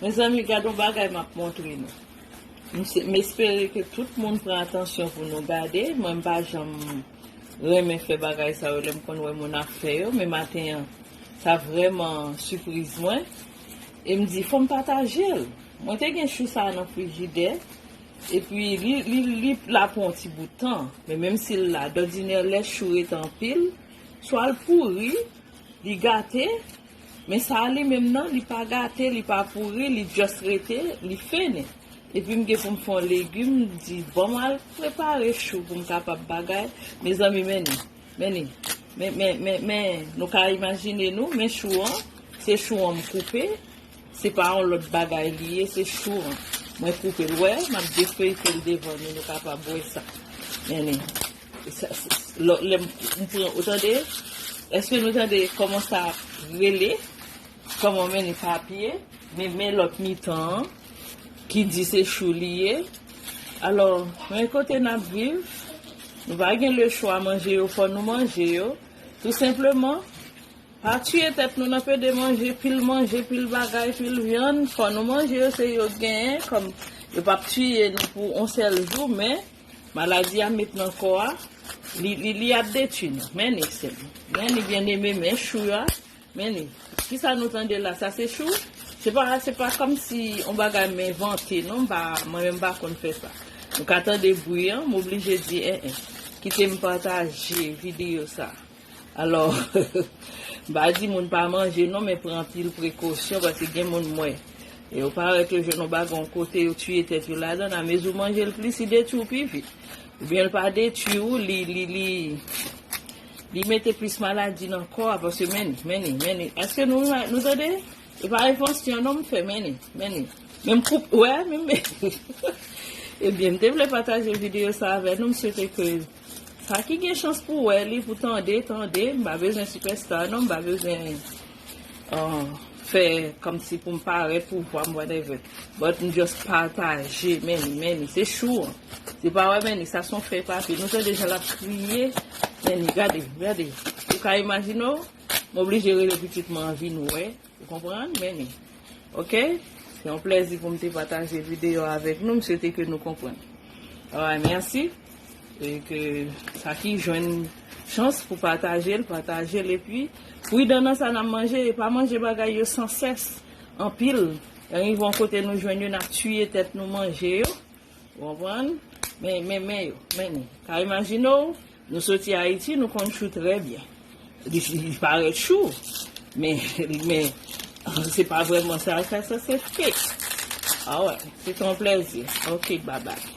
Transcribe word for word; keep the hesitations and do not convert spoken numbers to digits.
Mezanmi, gade yon bagay m ap montre nou. M espere ke tout moun pran atansyon pou nou gade. Mwen, m pa janm renmen fè bagay sa yo lè m konn wè moun ap fè yo, men maten an, sa vrèman sipriz mwen. E m di, fò m pataje l. Mwen te gen chou sa nan frijidè, epi li, li, li la pou yon ti bout tan. Men menm si l la, dòdinè, lè chou rete anpil, swa l pouri, li gate, men sa li menm nan, li pa gate, li pa pouri, li just rete, li fennen. Epi m gen pou m fè yon legim, m di, bon, m al prepare chou pou m kapab bagay. Mezanmi, men ni, men ni, men, men, men, men, nou ka imajine nou, men chou an, se chou an m koupe, se pa yon lòt bagay li ye, se chou an. Mwen koupe l, wè, m ap defeyte l devan nou, nou kapab wè sa. Men ni. Sa, sa, lò, lè m, m pran, ou tande? Èske nou tande kòman sa rele? Kòman men ni papye? Men, men lòt mitan an, ki di se chou li ye. Alò, men kote n ap viv, nou pa gen le chwa manje yo, fò nou manje yo. Tou senpleman, pa tiye tèt nou nan pede manje, pil manje, pil bagay, pil vyann, fò nou manje yo, se yo k genyen, kòm yo p ap tiye nou pou yon sèl jou, men maladi a met nan kò a, li, li, li ap detwi nou. Men ni, sè m. Men ni, byeneme, men chou a. Men ni. Kisa nou tande la? Sa se chou? Se pa, se pa kòmsi yon bagay m envante, non, m pa, mwen menm m pa konn fè sa. Nou ka tande bri an, m oblije di, en, en. Kite m pataje videyo sa. Alò, m pa di moun pa manje, non, men pran anpil prekosyon, paske gen moun m wè. E yo parèt yo jwenn yon bagay yon kote, yo tiye tèt yo ladan, amezi w manje l plis, li detwi w pi vit. Oubyen l pa detwi w, li, li, li, li mete plis maladi nan kò a, paske men ni, men ni, men ni. Èske nou, nou tande? E pa envansyon non m fè, men ni, men ni. Men m koup, wè, men, men. Ebyen, m te vle pataje videyo sa avè nou, m swete ke sa ki gen chans pou wè li, pou tande, tande, m pa bezwen sipèsta non, m pa bezwen, uh, fè kòmsi pou m parèt, pou vwa m, whatever. But m just pataje, men ni, men ni, se chou an. Se pa wè, men ni, sa se yon fèy papye. Nou tande jan l ap kriye, men ni, gade, gade. Ou ka imajine w, m oblije rele pitit mwen an vin wè. Ou konprann? Men ni. Ok? Se yon plèzi pou m te pataje videyo avèk nou. M swete ke nou konprann. Alright, mèsi. E ke sa ki jwenn chans pou pataje l, pataje l. Epi, pridan nan sa n ap manje, e pa manje bagay yo san sès, anpil. Lè rive yon kote nou jwenn yo, n ap tiye tèt nou manje yo. Ou konprann? Men, men, men yo, men ni. Ka imajine w, nou soti Ayiti, nou konn chou trè byen. Li, li parèt chou, men, men, se pa vrèman sa, sa, sa se fake. Ah ouais, se te yon plèzi. Ok, bye bye.